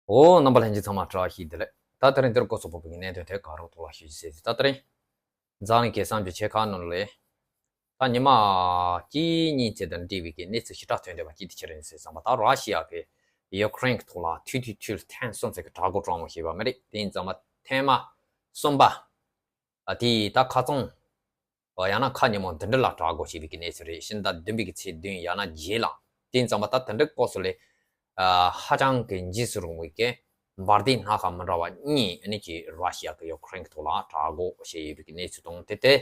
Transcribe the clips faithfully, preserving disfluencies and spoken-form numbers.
འོ། རྣམ་པ་ལྷན་རྒྱས་ཚང་མ་བཀྲ་ཤིས་བདེ་ལེགས། ད་དེ་རིང་འདིར་སྐོར་སོགས་པོ་བོད་ཀྱི་གནད་དོན་ཐད་ག་རོགས་ཐོག་ལ་ཞུ་རྒྱུ་ཟེར་ཟིན། ད་དེ་རིང་འཛམ་གླིང་གི་བསམ་བྱུང་ཆེ་ཁག་ནང་ལས། ད་ཉི་མ་གཅིག་གཉིས་ཚེ་དང་འབྲེལ་བའི་གི་གནས་ཚུལ་ཞེ་དྲག་ཐོན་བསྡད་པ་གཅིག་དེ་ཅི་རེད་ཟེར་ཙམ་པ། ད་ར་ཤི་ཡ་གི་ཡུ་ཀེ་རེན་གྱི་ཐོག་ལ་ཐུག་ཐུག་ཐུག་ཐེངས་གསུམ་ཙམ་གྱི་དྲག་རྒོལ་བཀྲམ་བཞག་པ་མ་རེད། དེ་ཡིན་ཙམ་པ་ཐེངས་མ་གསུམ་པ། ཨ། དེ་ད་ཁ་རྩང་། ཡང་ན་ཁ་ཉིན་མོ་འདི་འདྲ་ལ་དྲག་རྒོལ་བྱས་པའི་གི་གནས་ཚུལ་རེད། ཕྱི་ཟླ་བདུན་པའི་གི་ཚེས་བདུན་ཡང་ན་བརྒྱད་ལ། དེ་ཡིན་ཙམ་པ་ད་དེ་འདྲའི་སྐབས་སུ་ལས། ཨ། ཧ་ཅང་གི་འཇིགས་སུ་རུང་བའི་གི་འབར་མདེལ་སྣ་ཁ་མི་འདྲ་བ་གཉིས་ཨ་ནི་ཀྱིས་ར་ཤི་ཡ་གི་ཡུ་ཀེ་རེན་གྱི་ཐོག་ལ་དྲག་རྒོལ་བྱས་ཡོད་པའི་གི་གནས་ཚུལ་དང་། དེ་དེ་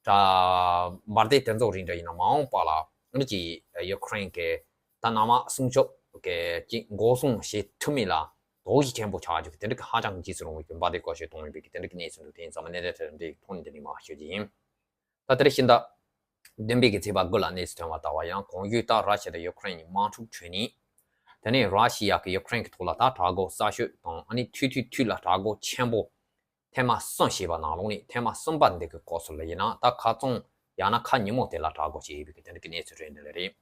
འབར་མདེལ་དེ་ཚོ་རིགས་འདྲ་ཡིན་ན་མ་འོངས་པ་ལ་ཨ་ནི་ཀྱིས་ཡུ་ཀེ་རེན་གྱི་ད་མནའ་མ་སྲུང་སྐྱོབ་གི་ཅིག་འགོག་སྲུང་བྱེད་ཐུབ་མིན་ལ་དོགས་གཞི་ཆེན་པོ་ཆགས་རྒྱུ་གི་དེ་འདྲ་གི་ཧ་ཅང་གི་འཇིགས་སུ་རུང་བའི་གི་འབར་མདེལ་སྐོར་ཞིག་གཏོང་ཡོད་པའི་གི་དེ་འདྲ་གི་གནས་ཚུལ་འདུག་དེ་ཡིན་ཙམ་པ་གནད་དོན་དེ་འདྲའི་ཐོག་ནས་འདི་ནས་མར་ཞུ་རྒྱུ་ཡིན། ད་དེ་རིང་ཕྱི་ཟླ་བདུན་པའི་གི་ཚེས་པ་དགུ་ལ་གནས་ཚུལ་ཐོན་པ་ལྟ་བུ་ཡང་གོང་ཞུས་ལྟར་ར་ཤི་ཡ་དང་ཡུ་ཀེ་རེན་གཉིས་དམག་འཁྲུག་བྱུང་ནས། དེ་ནས་ར་ཤི་ཡ་གིས་ཡུ་ཀེ་རེན་གྱི་ཐོག་ལ་ད་དྲག་རྒོལ་གསར་ཤོས་དང་ཨ་ནི་ཐུག་ཐུག་ཐུག་ལ་དྲག་རྒོལ་ཆེན་པོ་ཐེངས་མ་གསུམ་བྱས་པ་ནང་ལོགས་ནས་ཐེངས་མ་གསུམ་པ་འདི་གི་སྐབས་སུ་ལ་ཡིན་ན་ད་ཁ་རྩང་ཡང་ན་ཁ་ཉིན་མོ་དེ་ལ་དྲག་རྒོལ་བྱས་ཡོད་པའི་གི་དེ་འདྲ་གི་གནས་ཚུལ་རེད། འདི་ལ་རེད།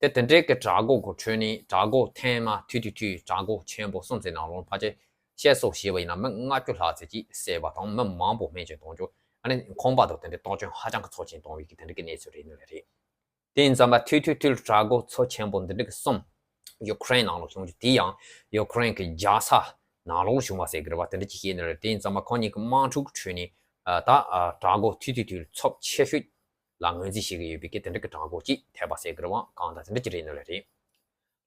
དེ་དེ་འདྲའི་གི་དྲག་རྒོལ་གྱི་ཁྲོད་ནས་དྲག་རྒོལ་ཐེངས་མ་ཐུག་ཐུག་ཐུག་དྲག་རྒོལ་ཆེན་པོ་གསུམ་ཙམ་ནང་ལོགས་ཕལ་ཆེར་བཤད་སྲོལ་བྱས་པ་ཡིན་ན་མི་ལྔ་བཅུ་ལྷག་ཙམ་ཅིག་བསད་པ་དང་མི་མང་པོ་རྨས་སྐྱོན་བཏང་རྒྱུ། ཨ་ནི་ཁང་པ་དང་དེ་འདྲའི་སྟོབས་སྐྱོན་ཧ་ཅང་གི་ཚབས་ཆེན་བཏང་བའི་གི་དེ་འདྲའི་གི་གནས་ཚུལ་རེད། འདི་ལ་རེད། དེ་ཡིན་ཙམ་པ་ཐུག་ཐུག་ཐུག་དྲག་རྒོལ་ཚབས་ཆེན་པོ་འདི་འདྲའི་གི་གསུམ་ཡུ་ཀེ་རེན་ནང་ལ་བྱུང་རྒྱུ་དེ་ཡང་ཡུ་ཀེ་རེན་གྱི་རྒྱལ་ས་ནང་ལོགས་བྱུང་བ་ཟེར་གི་རེད་བ། དེ་འདྲ་ཅིག་བཤད་ནི་རེད། དེ་ཡིན་ཙམ་པ་ཁོང་གཉིས་ཀྱི་དམག་འཁྲུག་གི་ཁྲོད་ནས་ད་དྲག་རྒོལ་ཐུག་ཐུག་ཐུག་ཚབས་ཆེ་ཤོས་ལ་ངོས་འཛིན་བྱེད་ཀྱི་ཡོད་པའི་གི་དེ་འདྲ་གི་དྲག་རྒོལ་ཅིག་ཐེབས་པ་ཟེར་གི་རེད་བ། གང་ལྟར་དེ་འདྲ་ཅིག་རེད་ནི་ལ་རེད།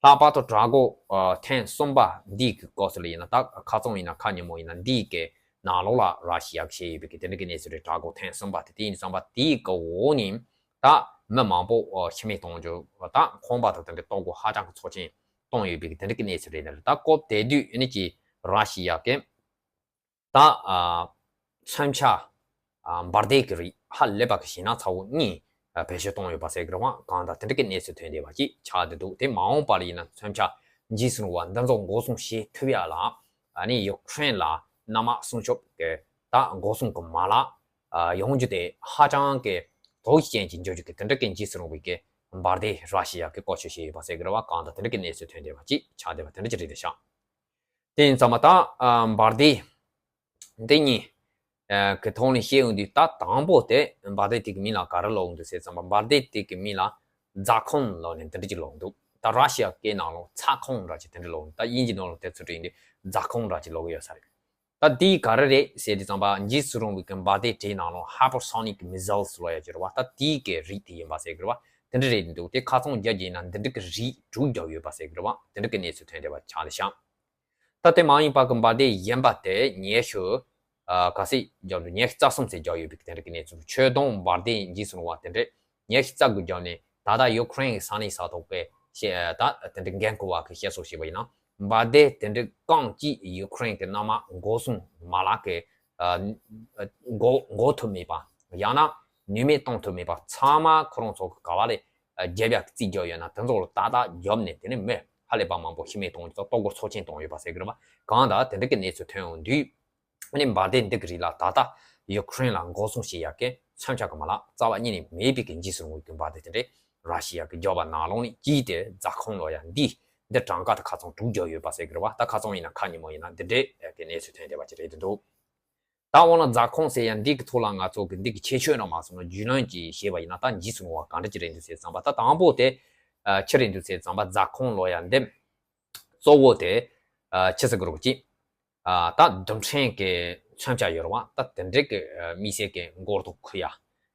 ལྷག་པར་དུ་དྲག་རྒོལ་ཨ་ཐེངས་གསུམ་པ་འདི་གི་སྐབས་སུ་ལ་ཡིན་ན་ད་ཁ་རྩང་ཡིན་ན་ཁ་ཉིན་མོ་ཡིན་ན་འདི་གི་ནང་ལོགས་ལ་ར་ཤི་ཡ་གིས་བྱས་ཡོད་པའི་གི་དེ་འདྲ་གི་གནས་ཚུལ་རེད། དྲག་རྒོལ་ཐེངས་གསུམ་པ་དེ་དེ་ཡིན་ཙམ་པ་དེའི་གི་འོག་ནས་ད་མི་མང་པོ་ཨ་ཤི་རྨས་གཏོང་རྒྱུ་ད་ཁང་པ་དང་དེ་འདྲའི་ལྟོ་གོས་ཧ་ཅང་གི་ཚབས་ཆེན་གཏོང་ཡོད་པའི་གི་དེ་འདྲ་གི་གནས་ཚུལ་རེད་ནི་ལ། ད་སྐབས་དེ་དུས་ཨ་ནི་ཀྱི་ར་ཤི་ཡ་གིས་ད་ཨ་མཚོན་ཆ་ཨ་འབར་མདེལ་གྱི་རིགས་ཧ་ལས་པ་གི་ཞེད་སྣང་ཚ་བོ་གཉིས་ཨ་བེད་སྤྱོད་བཏང་ཡོད་པ་ཟེར་གི་རེད་བ། གང་ལྟར་དེ་འདྲ་གི་གནས་ཚུལ་ཐོན་བསྡད་པ་ཅིག་ཆགས་བསྡད་འདུག་དེ་མ་འོངས་པ་ལ་ཡིན་ན་མཚོན་ཆ་འཇིགས་སུ་རུང་བ་འདི་ཚོ་འགོག་སྲུང་བྱེད་ཐུབ་ཡ་ལ་ཨ་ནི་ཡུ་ཀེ་རེན་ལ་མནའ་མ་སྲུང་སྐྱོབ་ཀྱི་ད་འགོག་སྲུང་གི་མ་ལག་ཨ་ཡོང་རྒྱུ་དེ་ཧ་ཅང་གི་དོགས་གཞི་ཅན་གྱི་འགྱུར་རྒྱུ་གི་དེ་འདྲ་གི་འཇིགས་སུ་རུང་བའི་གི་འབར་མདེལ་ར་ཤི་ཡ་གིས་བཀོལ་སྤྱོད་བྱས་ཡོད་པ་ཟེར་གི་རེད་བ། གང་ལྟར་དེ་འདྲ་གི་གནས་ཚུལ་ཐོན་བསྡད་པ་ཅིག་ཆགས་བསྡད་པ་དེ་འདྲ་ཅིག་རེད་བསྡད་ཤག་དེ་ཡིན་ཙམ་པ་ད་ཨ་འབར་མདེལ་འདི་གཉིས་ཨ་གི་ཐོག་ནས་བཤད་ཡོང་དུས་ད་དང་པོ་དེ་འབར་མདེལ་དེ་གི་མིང་ལ་ག་རེ་ལབ་ཡོང་འདུག་ཟེར་ཙམ་པ། འབར་མདེལ་དེ་གི་མིང་ལ་ཛ་ཁོང་ལབ་ནས་འདི་འདྲ་ཅིག་ལབ་ཡོང་འདུག་ད་ར་ཤི་ཡ་སྐད་ནང་ལོགས་ཚ་ཁོང་འདྲ་ཅིག་དེ་འདྲ་ལབ་ཡོང་འདུག་ད་དབྱིན་ཇི་ནང་ལོགས་དེ་ཚོ་བྲིས་ཡོང་དུས་ཛ་ཁོང་འདྲ་ཅིག་ལབ་གི་ཡོད་ས་རེད། ད་དེ་ག་རེ་རེད་ཟེར་དུས་ཙམ་པ་འཇིགས་སུ་རུང་བའི་གི་འབར་མདེལ་དེའི་ནང་ལོགས་ཧའི་པར་སོ་ནིག་མི་སེལ་ལབ་ཡ་ཅིག་རེད་བ། ད་དེའི་གི་རིགས་དེ་ཡིན་པ་ཟེར་གི་རེད་བ། དེ་འདྲ་རེད་འདུག་དེ་ཁ་རྩང་རྒྱག་རྒྱུ་ཡིན་ན་འདི་འདྲ་གི་རིགས་དྲུག་བརྒྱབ་ཡོད་པ་ཟེར་གི་རེད་བ། དེ་འདྲ་གི་གནས་ཚུལ་ཐོན་བསྡད་པ་ཆགས་བསྡད་ཤག་ད་དེ་མ་ཡིན་པ་གི་འབར་མདེལ་གཞན་པ་དེ་ཉི་ཤུ་ཨ་ག་ཚོད་བརྒྱབ་འདུག་ཉི་ཤུ་རྩ་གསུམ་ཙམ་བརྒྱབ་ཡོད་པའི་གི་དེ་འདྲ་གི་གནས་ཚུལ། ཆུ་དྭངས་འབར་མདེལ་འཇིགས་སུ་རུང་བ་དེ་འདྲས་ཉི་ཤུ་རྩ་དགུ་བརྒྱབ་ནས་ད་ལྟ་ཡུ་ཀེ་རེན་གྱི་ས་གནས་ས་ཐོག་གི་བཤད་ད་དེ་འདྲའི་འགན་འཁུར་བ་གི་བཤད་སྲོལ་བྱས་པ་ཡིན་ན། འབར་མདེལ་དེ་འདྲའི་རྐང་གཅིག་ཡུ་ཀེ་རེན་གྱི་མནའ་མ་འགོག་སྲུང་མ་ལག་གི་ཨ་འགོག་འགོག་ཐུབ་མེད་པ། ཡང་ན་ནུས་མེད་གཏོང་ཐུབ་མེད་པ། ཚང་མ་ཁོ་རང་ཚོ་གི་ག་བ་ལས་ཨ་རྒྱབ་ཡ་རྩིས་རྒྱག་ཡོད་ན་དེ་ཚོ་ལ་ཏག་ཏག་རྒྱབ་ནས་དེ་ནས་མི་ཧ་ལས་པ་མང་པོ་ཤི་རྨས་གཏོང་རྒྱུ་དང་ལྟོ་གོས་ཚབས་ཆེན་གཏོང་ཡོད་པ་ཟེར་གི་རེད་བ། གང་ལྟར་དེ་འདྲ་གི་གནས་ཚུལ་ཐོན་ཡོང་དུས། ཨ་ནི་འབར་མདེལ་འདི་གི་རིགས་ལ་ད་ལྟ་ཡུ་ཀེ་རེན་ལ་འགོག་སྲུང་བྱེད་ཡག་གི་མཚོན་ཆ་གི་མ་ལག་རྩ་བ་ཉིད་ནས་མེད་པའི་གི་འཇིགས་སུ་རུང་བའི་གི་འབར་མདེལ་དེ་འདྲས་ར་ཤི་ཡ་གི་རྒྱབ་པ་ནང་ལོགས་ནས་ཀྱིས་དེ་ཛ་ཁོང་ལབ་ཡ་འདི་འདི་གྲངས་ཀ་དེ་ཁ་ཚང་དྲུག་བརྒྱབ་ཡོད་པ་ཟེར་གི་རེད་བ། ད་ཁ་ཚང་ཡིན་ན་ཁ་ཉིན་མོ་ཡིན་ན་འདི་འདྲས་གི་གནས་ཚུལ་ཐོན་བསྡད་པ་ཅིག་རེད་འདུག་ད་འོ་ན་ཛ་ཁོང་ཟེར་ཡ་འདི་གི་ཐོག་ལ་ང་ཚོ་གི་འདི་གི་ཁྱད་ཆོས་རང་མ་སོང་ན་རྒྱུས་ལོན་ཅིག་བྱས་པ་ཡིན་ན་ད་འཇིགས་སུ་རུང་བ་ག་འདྲ་ཅིག་རེད་འདུག་ཟེར་ཙམ་པ། ད་དང་པོ་དེ་ཨ་ཅི་རེད་འདུག་ཟེར་ཙམ་པ། ཛ་ཁོང་ལབ་ཡ་འདི་གཙོ་བོ་དེ་ཨ་ཅི་ཟེར་དགོས་རེད་པ་ཅིག་ཨ་ད་རྡུལ་ཕྲན་གྱི་མཚོན་ཆ་ཡོད་རེད་བ། ད་དེ་འདྲའི་གི་ཨ་དམིགས་བསལ་གྱི་མགོ་ཐོག་འཁུར་ཡ་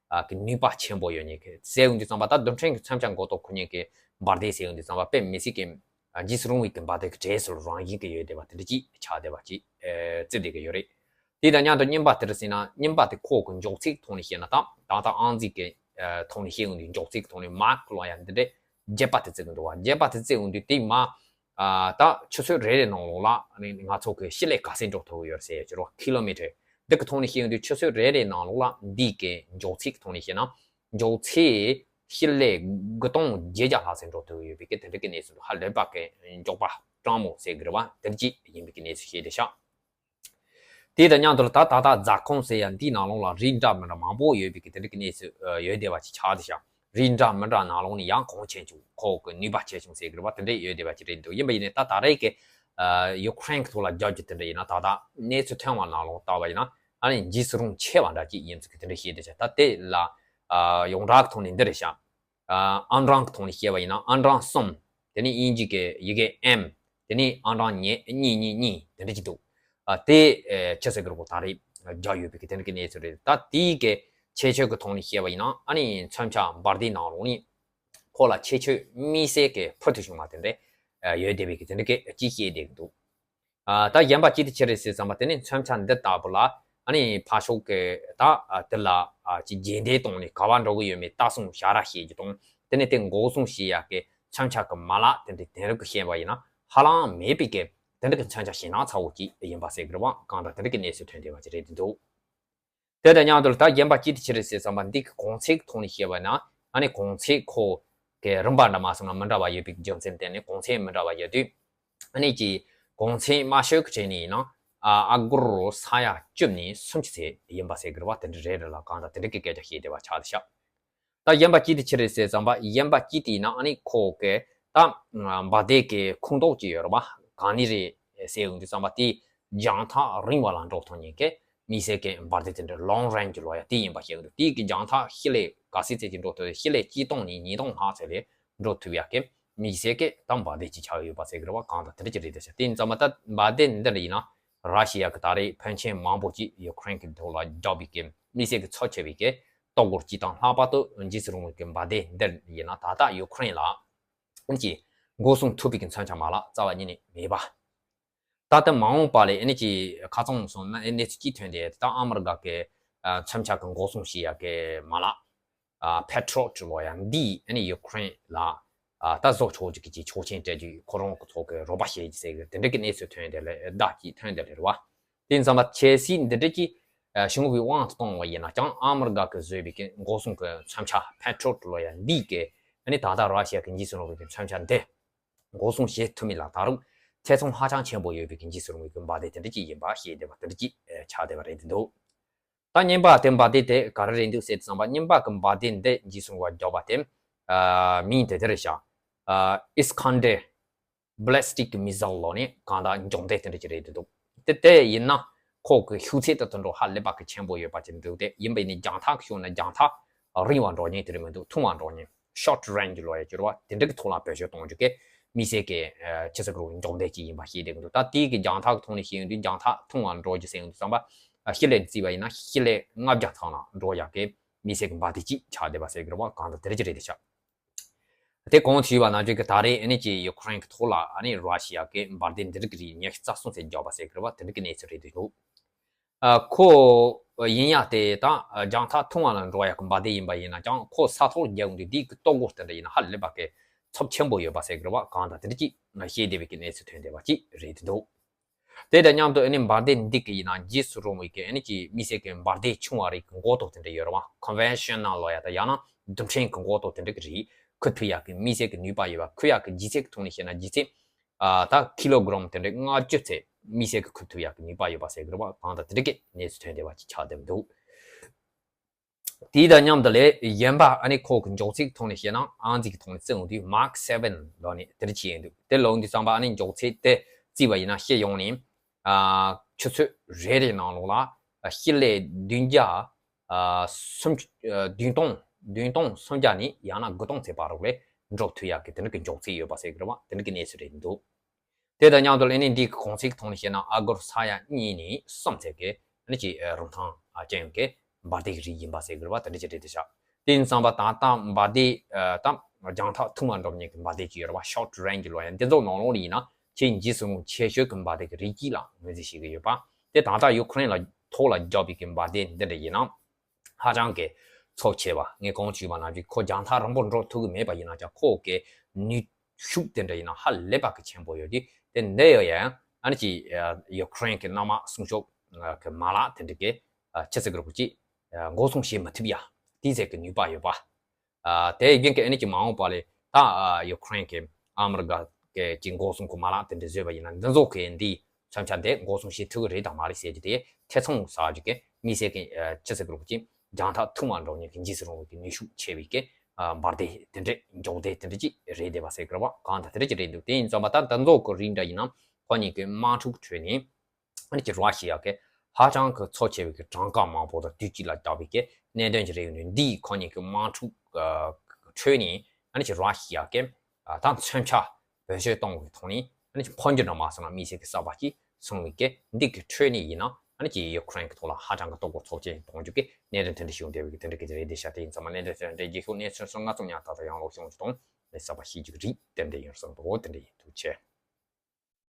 ཨ་གི་ནུས་པ་ཆེན་པོ་ཡོད་མཁན་གྱི་ཟེར་ཡོང་དུས་ཙམ་པ། ད་རྡུལ་ཕྲན་གྱི་མཚོན་ཆ་མགོ་ཐོག་འཁུར་མཁན་གྱི་འབར་མདེལ་ཟེར་ཡོང་དུས་ཙམ་པ་དཔེ་མི་སྲིད་ཀྱི་ཨ་འཇིགས་སུ་རུང་བའི་གི་འབར་མདེལ་གྱི་གྲས་སུ་རང་བཞིན་གྱི་ཡོད་བསྡད་པ་དེ་འདྲ་ཅིག་ཆགས་བསྡད་པ་ཅིག་ཨེ་བརྩི་བསྡད་ཀྱི་ཡོད་རེད། དེ་དང་མཉམ་དུ་གཉིས་པ་དེ་རེད་ཟེར་ན། གཉིས་པ་དེ་ཁོ་གི་འཇོག་ཚིག་ཐོག་ནས་བཤད་ན། ད་ད་ལྟ་ཨང་རྩིས་ཀྱི་ཨ་ཐོག་ནས་བཤད་ཡོང་དུས་འཇོག་ཚིག་ཐོག་ནས་མཱག་ལབ་ཡ་འདི་འདྲས་བརྒྱད་པ་དེ་བརྩི་གི་འདུག་བ། བརྒྱད་པ་དེ་བརྩི་ཡོང་དུས་དེ་མ་ཨ་ད་ཆུ་ཚོད་རེ་རེ་ནང་ལོགས་ལ་ཨ་ནི་ང་ཚོ་གི་སྤྱི་ལེ་ག་ཚད་འགྲོ་ཐུབ་ཀྱི་ཡོད་ཟེར་ཡ་ཅིག་རེད་བ། ཁི་ལོ་མི་ཊར་འདི་གི་ཐོག་ནས་བཤད་ཡོང་དུས་ཆུ་ཚོད་རེ་རེ་ནང་ལོགས་ལ་འདི་གི་འཇོག་ཚིག་ཐོག་ནས་བཤད་ན་འཇོག་ཚིག་སྤྱི་ལེ་དགུ་སྟོང་བརྒྱད་བརྒྱ་ལྷག་ཙམ་འགྲོ་ཐུབ་ཀྱི་ཡོད་པའི་གི་དེ་འདྲ་གི་གནས་ཚུལ་འདུག་ཧ་ལས་པ་གི་མགྱོགས་པ་སྤྲང་མོ་ཟེར་གི་རེད་བ། དེ་འདྲ་ཅིག་ཡིན་པའི་གི་གནས་ཚུལ་བཤད་བསྡད་ཤག་དེ་དང་མཉམ་དུ་ད་ད་ལྟ་ཛ་ཁོང་ཟེར་ཡ་འདིའི་ནང་ལོགས་ལ་རིགས་འདྲ་མི་འདྲ་མང་པོ་ཡོད་པའི་གི་དེ་འདྲ་གི་གནས་ཚུལ་ཡོད་བསྡད་པ་ཅིག་ཆགས་བསྡད་ཤག་རིགས་འདྲ་མི་འདྲ་ནང་ལོགས་ནས་ཡང་གོང་ཆེ་ཆུང་ཁོ་གི་ནུས་པ་ཆེ་ཆུང་ཟེར་གི་རེད་བ། དེ་འདྲ་ཡོད་བསྡད་པ་ཅིག་རེད་འདུག་ཡིན་པ་ཡིན་ནའི་ད་ད་རེས་ཀྱི་ ཡུ་ཁུ་རེན་གྱི་ཐོག་ལ་རྒྱག་རྒྱུ་དེ་འདྲ་ཡིན་ན། ད་ལྟ་གནས་ཚུལ་ཐོན་པ་ནང་ལོགས་ལྟ་བ་ཡིན་ན། ཨ་ནི་འཇིགས་སུ་རུང་ཆེ་བ་འདྲ་ཅིག་ཡིན་ཚུལ་གྱི་དེ་འདྲ་བཤད་བསྡད་ཤག་ད་དེ་ལ་ཡོངས་གྲགས་ཀྱི་ཐོག་ནས་འདི་རེད་ཤག་ཨ་ཨང་གྲངས་ཀྱི་ཐོག་ནས་བཤད་པ་ཡིན་ན། ཨང་གྲངས་གསུམ། དེ་ནས་དབྱིན་ཇི་གི་ཡི་གེ་M། དེ་ནས་ཨང་གྲངས་ཉེ་གཉིས་གཉིས་གཉིས་དེ་འདྲ་ཅིག་འདུག་ཨ་དེ་ཨེ་ཆི་ཟེར་གི་རེད་གོ། ད་རེས་རྒྱག་ཡོད་པའི་གི་དེ་འདྲ་གི་གནས་ཚུལ་རེད། ད་དེའི་གི་ཁྱད་ཆོས་ཀྱི་ཐོག་ནས་བཤད་པ་ཡིན་ན། ཨ་ནི་མཚོན་ཆ་འབར་མདེལ་ནང་ལོགས་ནས་ཁོ་ལ་ཁྱད་ཆོས་དམིགས་བསལ་གྱི་ཕུལ་དུ་བྱུང་བ་དེ་འདྲ་ཡོད་བསྡད་པའི་གི་དེ་འདྲ་གི་ཅིག་བཤད་བསྡད་ཀྱི་འདུག་ཨ་ད་གཞན་པ་ཅི་སྟེ་ཅི་རེད་ཟེར་ཙམ་པ། དེ་ནི་མཚོན་ཆ་འདི་ལྟ་བུ་ལ་ཨ་ནི་ཕར་ཕྱོགས་ཀྱི་ད་ཨ་དེ་ལ་ཨ་ཅིག་རྗེས་འདེད་བཏང་ནས་ག་པར་འགྲོ་གི་ཡོད་མེད་ལྟ་སྲུང་བྱ་ར་བྱེད་རྒྱུ་དང་། དེ་ནི་དེ་འགོག་སྲུང་བྱེད་ཡག་གི་མཚོན་ཆ་གི་མ་ལག་དེ་འདྲ་དེང་རབས་ཀྱི་བཤད་པ་ཡིན་ན་ཧ་ལམ་མེད་པའི་གི་དེ་འདྲ་གི་མཚོན་ཆ་ཞེད་སྣང་ཚ་བོ་ཅིག་ཡིན་པ་ཟེར་གི་རེད་བ། གང་ལྟར་དེ་འདྲ་གི་གནས་ཚུལ་ཐོན་བསྡད་པ་ཅིག་རེད་འདུག་དེ་དང་མཉམ་དུ་ད་གཞན་པ་ཅི་སྟེ་ཅི་རེད་ཟེར་ཙམ་པ། འདི་གི་གོང་ཚད་ཀྱི་ཐོག་ནས་བཤད་པ་ན། ཨ་ནི་གོང་ཚད་ཁོ་གི་རིམ་པ་འདྲ་མ་སོང་ན་མི་འདྲ་བ་ཡོད་པའི་རྒྱུ་མཚན་བརྟེན་ནས། གོང་ཚད་མི་འདྲ་བ་ཡོད་དུས། ཨ་ནི་ཀྱི་གོང་ཚད་དམའ་ཤོས་ཀྱི་གྲས་ནས་ཡིན་ན། ཨ་ཨ་སྒོར་ས་ཡ་བཅུ་ནས་སུམ་ཅུ་ཚད་ཡིན་པ་ཟེར་གི་རེད་བ། དེ་འདྲ་རེད་རེད་ལ། གང་ལྟར་དེ་འདྲ་གི་སྐད་ཆ་བཤད་བསྡད་པ་ཆགས་བསྡད་ཤག་ད་གཞན་པ་ཅི་སྟེ་ཅི་རེད་ཟེར་ཙམ་པ། གཞན་པ་ཅི་སྟེ་ཡིན་ན། ཨ་ནི་ཁོ་གི་ད་འབར་མདེལ་གི་ཁུངས་གཏོགས་ཅིག་ཡོད་རེད་བ། གང་ནས་རེད་ཟེར་ཡོང་དུས་ཙམ་པ། དེ་རྒྱང་ཐག་རིང་བ་ལ་འགྲོ་ཐུབ་མཁན་གྱི་དམིགས་བསལ་གྱི་འབར་མདེལ་དེ་འདྲ་long range ལབ་ཡ་དེ་ཡིན་པ་བཤད་ཀྱི་འདུག་དེ་གི་རྒྱང་ཐག་ཤི་ལེ་ག་ཚད་ཅིག་འགྲོ་ཐུབ། ཤི་ལེ་ཆིག་སྟོང་ནས་ཉིས་སྟོང་ལྷག་ཙམ་ལ་འགྲོ་ཐུབ་ཡག་གི་དམིགས་བསལ་གྱི་ད་འབར་མདེལ་ཅིག་ཆགས་ཡོད་པ་ཟེར་གི་རེད་བ། གང་ལྟར་དེ་འདྲ་ཅིག་རེད་བསྡད་ཤག་དེ་ཡིན་ཙམ་པ་ད་འབར་མདེལ་འདི་འདྲ་ཡིན་ན། ར་ཤི་ཡ་གི་ད་རེས་ཕོན་ཆེན་མང་པོ་ཅིག་ཡུ་ཁུ་རེན་གྱི་ཐོག་ལ་རྒྱག་པའི་གི་དམིགས་བསལ་གྱི་ཚབས་ཆེ་བའི་གི་ལྟོ་གོས་ཅིག་དང་། ལྷག་པར་དུ་འཇིགས་སུ་རུང་བའི་གི་འབར་མདེལ་འདི་ཡིན་ན། ད་ལྟ་ཡུ་ཁུ་རེན་ལ་ཨ་ནི་ཅིག་འགོག་སྲུང་ཐུབ་པའི་གི་མཚོན་ཆ་མ་ལག་རྩ་བ་ཉིད་ནས་མེད་པ། ད་ལྟ་མ་འོངས་པ་ལ་ཨ་ནི་ཅིག་ཁ་ཚང་སོང་ན་ཨ་ནི་གནས་ཚུལ་ཅིག་ཐོན་ཏེ། ད་ཨ་མི་རི་ཀ་གི་ཨ་མཚོན་ཆ་གི་འགོག་སྲུང་བྱེད་ཡག་གི་མ་ལག་ཨ་Patriot ལབ་ཡག་འདི་ཨ་ནི་ཡུ་ཁུ་རེན་ལ་ཨ་ད་བཟོ་ཆོག་ཅིག་གི་ཅིག་ཆོག་མཆན་སྤྲད་རྒྱུ། ཁོ་རང་གི་ཐོག་གི་རོགས་པ་བྱེད་ཀྱི་ཟེར་གི་དེ་འདྲ་གི་གནས་ཚུལ་ཐོན་ཏེ་ལ་བརྡ་ཅིག་ཐོན་ཏེ་རེད་བ། དེ་ཙམ་པ་ཁྱད་གསོད་འདི་འདྲ་གི་ཨ་ཞུ་བའི་དབང་དུ་བཏང་བ་ཡིན་ན་ཀྱང་། ཨ་མི་རི་ཀ་གི་བཟོས་པའི་གི་འགོག་སྲུང་གི་མཚོན་ཆ་Patriot ལབ་ཡག་འདི་གི་ཨ་ནི་ད་ལྟ་ར་ཤི་ཡ་གི་འཇིགས་སུ་རུང་བའི་གི་མཚོན་ཆ་འདི་འགོག་སྲུང་བྱེད་ཐུབ་མིན་ལ་ད་རུང་ཐེ་ཚོམ་ཧ་ཅང་ཆེན་པོ་ཡོད་པའི་གི་འཇིགས་སུ་རུང་བའི་གི་འབར་མདེལ་དེ་འདྲ་ཅིག་ཡིན་པ་ཤེས་བསྡད་པ་དེ་འདྲ་ཅིག་ཨེ་ཆགས་བསྡད་པ་རེད་འདུག་ད་རྙིང་པ་དེ་འབར་མདེལ་དེ་ག་རེ་རེད་འདུག་ཟེར་དུས་ཙམ་པ། རྙིང་པ་གི་འབར་མདེལ་འདི་འཇིགས་སུ་རུང་བ་རྒྱག་པ་དེ་ཨ་མིང་དེ་དེ་རེད་ཤག་ཨ་Iskander ballistic missile ལབ་ནས་གང་ལྟར་མགྱོགས་མདེལ་དེ་འདྲ་ཅིག་རེད་འདུག་དེ་དེ་ཡིན་ན་ཁོ་གི་ཤུགས་ཚད་དེ་དེ་འདྲ་ཧ་ལས་པ་གི་ཆེན་པོ་ཡོད་པ་ཅིག་འདུག་དེ་ཡིན་པ་ཡིན་ནའི་རྒྱང་ཐག་གི་ཕྱོགས་ནས་རྒྱང་ཐག་རིང་བ་འགྲོ་མཁན་དེ་རེད་མི་འདུག་ཐུང་བ་འགྲོ་མཁན། Short range ལབ་ཡག་ཅིག་རེད་བ། དེ་འདྲ་གི་ཐོག་ལ་བེད་སྤྱོད་གཏོང་རྒྱུ་གི་དམིགས་བསལ་གྱི་ཨ་ཆི་ཟེར་གི་རེད། མགྱོགས་མདེལ་ཅིག་ཡིན་པ་ཤེས་བསྡད་ཀྱི་འདུག་ད་དེའི་གི་རྒྱང་ཐག་གི་ཐོག་ནས་བཤད་ཡོང་དུས། རྒྱང་ཐག་ཐུང་བ་འགྲོ་རྒྱུ་ཟེར་ཡོང་དུས་ཙམ་པ། ཨ་ཤི་ལེ་བརྩིས་པ་ཡིན་ན་ཤི་ལེ་ལྔ་བརྒྱ་ཐང་ལ་འགྲོ་ཡག་གི་དམིགས་བསལ་གྱི་འབར་མདེལ་ཅིག་ཆགས་བསྡད་པ་ཟེར་གི་རེད་བ། གང་ལྟར་དེ་འདྲ་ཅིག་རེད་བསྡད་ཤག་དེ་གོང་དུ་ཞུས་པ་ནང་བཞིན་གྱི་ད་རེས་ཨ་ནི་ཅིག་ཡུ་ཁུ་རེན་གྱི་ཐོག་ལ་ཨ་ནི་ར་ཤི་ཡ་གི་འབར་མདེལ་འདི་རིགས་ཀྱི་རིགས་ཉི་ཤུ་རྩ་གསུམ་ཙམ་བརྒྱབ་པ་ཟེར་གི་རེད་བ། དེ་འདྲ་གི་གནས་ཚུལ་རེད་འདུག་ཨ་ཁོ་ཡིན་ཡང་དེ་དང་རྒྱང་ཐག་ཐུང་བ་ལ་འགྲོ་ཡག་གི་འབར་མདེལ་ཡིན་པ་ཡིན་ན་ཀྱང་། ཁོ་ས་ཐོག་རྒྱག་ཡོང་དུས་དེའི་གི་ལྟོ་གོས་དེ་འདྲ་ཡིན་ན་ཧ་ལས་པ་གི་ཚབས་ཆེན་པོ་ཡོད་པ་ཟེར་གི་རེད་བ། གང་ལྟར་དེ་འདྲ་ཅིག་ཤེས་བསྡད་པའི་གི་གནས་ཚུལ་ཐོན་བསྡད་པ་ཅིག་རེད་འདུག་དེ་དང་མཉམ་དུ་ཨ་ནི་འབར་མདེལ་འདི་གི་ཡིན་ན་འཇིགས་སུ་རུང་བའི་གི་ཨ་ནི་ཅིག་དམིགས་བསལ་གྱི་འབར་མདེལ་ཆུང་བ་རིགས་ཀྱི་འགོག་ཐོག་དེ་འདྲ་ཡོད་རེད་བ། Conventional ལབ་ཡག་དང་ཡང་ན་རྡུལ་ཕྲན་གྱི་འགོག་ཐོག་དེ་འདྲ་གི་རིགས་འཁུར་ཐུབ་ཡག་གི་དམིགས་བསལ་གྱི་ནུས་པ་ཡོད་པ། འཁུར་ཡག་གི་ལྗིད་ཚད་ཀྱི་ཐོག་ནས་བཤད་ན་ལྗིད་ཚད་ཨ་ད་ཀི་ལོ་གྲམ་དེ་འདྲ་ལྔ་བཅུ་ཚད་དམིགས་བསལ་གྱི་འཁུར་ཐུབ་ཡག་གི་ནུས་པ་ཡོད་པ་ཟེར་གི་རེད་བ། གང་ལྟར་དེ་འདྲ་གི་གནས་ཚུལ་ཐོན་བསྡད་པ་ཅིག་ཆགས་བསྡད་འདུག་དེ་དང་མཉམ་དུ་ལས་གཞན་པ་ཨ་ནི་ཁོ་གི་མགྱོགས་ཚད་ཀྱི་ཐོག་ནས་བཤད་ན། ཨང་རྩིས་ཀྱི་ཐོག་ནས་བརྩི་ཡོང་དུས་Mach seven ལབ་ནས་དེ་འདྲ་ཅིག་ཡིན་འདུག་དེ་ལབ་ཡོང་དུས་ཙམ་པ་ཨ་ནི་མགྱོགས་ཚད་དེ་བརྩིས་པ་ཡིན་ན་སྤྱི་ཡོངས་ནས་ཨ་ཆུ་ཚོད་རེ་རེའི་ནང་ལོགས་ལ་ཤི་ལེ་བདུན་བརྒྱ་ཨ་སུམ་ཨ་བདུན་སྟོང་བདུན་སྟོང་སུམ་བརྒྱ་ནས་ཡང་ན་དགུ་སྟོང་ཚད་བར་ལོགས་ལ་འགྲོ་ཐུབ་ཡག་གི་དེ་འདྲ་གི་མགྱོགས་ཚད་ཡོད་པ་ཟེར་གི་རེད་བ། དེ་འདྲ་གི་གནས་ཚུལ་རེད་འདུག་དེ་དང་མཉམ་དུ་ཨ་ནི་འདི་གི་གོང་ཚད་ཀྱི་ཐོག་ནས་བཤད་ན་ཨ་སྒོར་ས་ཡ་གཉིས་ནས་གསུམ་ཙམ་གྱི་ཨ་ནི་ཅིག་རིན་ཐང་ཅན་ཡོད་མཁན་གྱི་འབར་མདེལ་གྱི་རིགས་ཡིན་པ་ཟེར་གི་རེད་བ། དེ་འདྲ་ཅིག་རེད་འདུག་ཤག་དེ་ཡིན་ཙང་པ་ད་ལྟ་འབར་མདེལ་ཨ་ད་རྒྱང་ཐག་ཐུང་བ་འགྲོ་མཁན་གྱི་འབར་མདེལ་ཅིག་ཡོད་རེད་བ། Short range ལབ་ཡག་འདི་ཚོ་ནང་ལོགས་ལ་ཡིན་ན་ཆེས་འཇིགས་སུ་རུང་ཆེ་ཤོས་ཀྱི་འབར་མདེལ་གྱི་རིགས་གཅིག་ལ་ངོས་འཛིན་བྱེད་ཀྱི་ཡོད་པ། དེ་ད་ལྟ་ཡུ་ཁུ་རེན་ལ་ཐོག་ལ་བརྒྱབ་པའི་གི་འབར་མདེལ་འདི་འདྲ་ཡིན་ན། ཧ་ཅང་གི་ཚབས་ཆེ་བ། ངས་གོང་ཞུས་པ་ནང་བཞིན་ཁོ་རྒྱང་ཐག་རིང་པོ་འགྲོ་ཐུབ་ཀྱི་མེད་པ་ཡིན་ན་ཀྱང་། ཁོ་གི་ནུས་ཤུགས་དེ་འདྲ་ཡིན་ན་ཧ་ལས་པ་གི་ཆེན་པོ་ཡོད་དེ། དེ་འདི་ཡོད་ཡང་ཨ་ནི་ཅིག་ཡུ་ཁུ་རེན་གི་གནམ་དམག་སྲུང་སྐྱོབ་གི་མ་ལག་དེ་འདྲ་གི་ཆི་ཟེར་གི་རེད་གོ། ཅིག་འགོག་སྲུང་བྱེད་མི་ཐུབ་ཡ་དེ་ཟེར་གི་ནུས་པ་ཡོད་པ། དེ་རྒྱུན་གི་ཨ་ནི་ཅིག་མ་འོངས་པ་ལ་ད་ཡུ་ཁུ་རེན་གི་ཨ་མི་རི་ཀ་གི་ཅིག་འགོག་སྲུང་གི་མ་ལག་དེ་འདྲ་བཟོས་པ་ཡིན་ན། འདི་ཚོ་གི་འདི་མཚོན་ཆ་འདི་འགོག་སྲུང་བྱེད་ཐུབ་ཀྱི་རེད་དང་མ་རེད་ཟེར་རྒྱུ་དེ་ཐེ་ཚོམ་ཟ་རྒྱུ་གི་དམིགས་བསལ་གྱི་ཆི་ཟེར་གི་རེད་གོ། ཅིག་རྒྱང་ཐག་ཐུང་བ་འགྲོ་མཁན་གྱི་འཇིགས་སུ་རུང་བའི་གི་ནུས་ཤུགས་ཆེ་བའི་གི་འབར་མདེལ་དེ་འདྲས་མགྱོགས་མདེལ་དེ་འདྲས་ཅིག་རེད་བསྡད་པ་ཟེར་གི་རེད་བ། གང་ལྟར་དེ་འདྲས་ཅིག་རེད་འདུག་དེ་ཡིན་ཙང་པ་ད་འདི་ཚོ་གི་རིགས་འདྲ་ཡིན་ན་ ཁོ་གཉིས་ཀྱི་དམག་འཁྲུག་ཁྲོད་ནས་ཨ་ནི་ཅིག་ར་ཤི་ཡ་གི་ཧ་ཅང་གི་འཚོ་ཆེ་བའི་གི་གྲངས་ཀ་མང་པོ་དང་དུས་གཅིག་ལ་བརྒྱབ་པའི་གི་གནད་དོན་ཅིག་རེད། ཡོད་ནས་འདིའི་ཁོ་གཉིས་ཀྱི་དམག་འཁྲུག་ཁྲོད་ནས་ཨ་ནི་ཅིག་ར་ཤི་ཡ་གི་ད་མཚོན་ཆ་བེད་སྤྱོད་གཏོང་བའི་ཐོག་ནས་ཨ་ནི་ཅིག་འཕོ་འགྱུར་འགྲོ་མ་སོང་ན་དམིགས་བསལ་གྱི་གསར་པ་ཅིག་སོང་བའི་གི་འདི་གི་ཁྲོད་ནས་ཡིན་ན་ཨ་ནི་ཅིག་ཡུ་ཀེ་རེན་གི་ཐོག་ལ་ཧ་ཅང་གི་ལྟོ་གོས་འཚོ་ཆེན་གཏོང་རྒྱུ་གི་གནད་དོན་དེ་འདྲ་ཞིག་ཡོང་བསྡད་པའི་གི་དེ་འདྲ་གི་རེད། དེ་ཤ་དེ་ཡིན་ཙང་མ་གནད་དོན་དེ་འདྲ་རྒྱལ་ཤོག་གནས་ཚུལ་སོང་ང་ཚོ་ཉག་ཏག་ཏག་ཡང་ལོག་ཤོང་ཅིག་དང་ལས་གསར་པ་ཤེས་རྒྱུ་གི་རིགས་དེ་འདྲ་ཡིན་བསམ་འདུག་དེ་འདྲ་ཡིན། ཐུགས་རྗེ་ཆེ།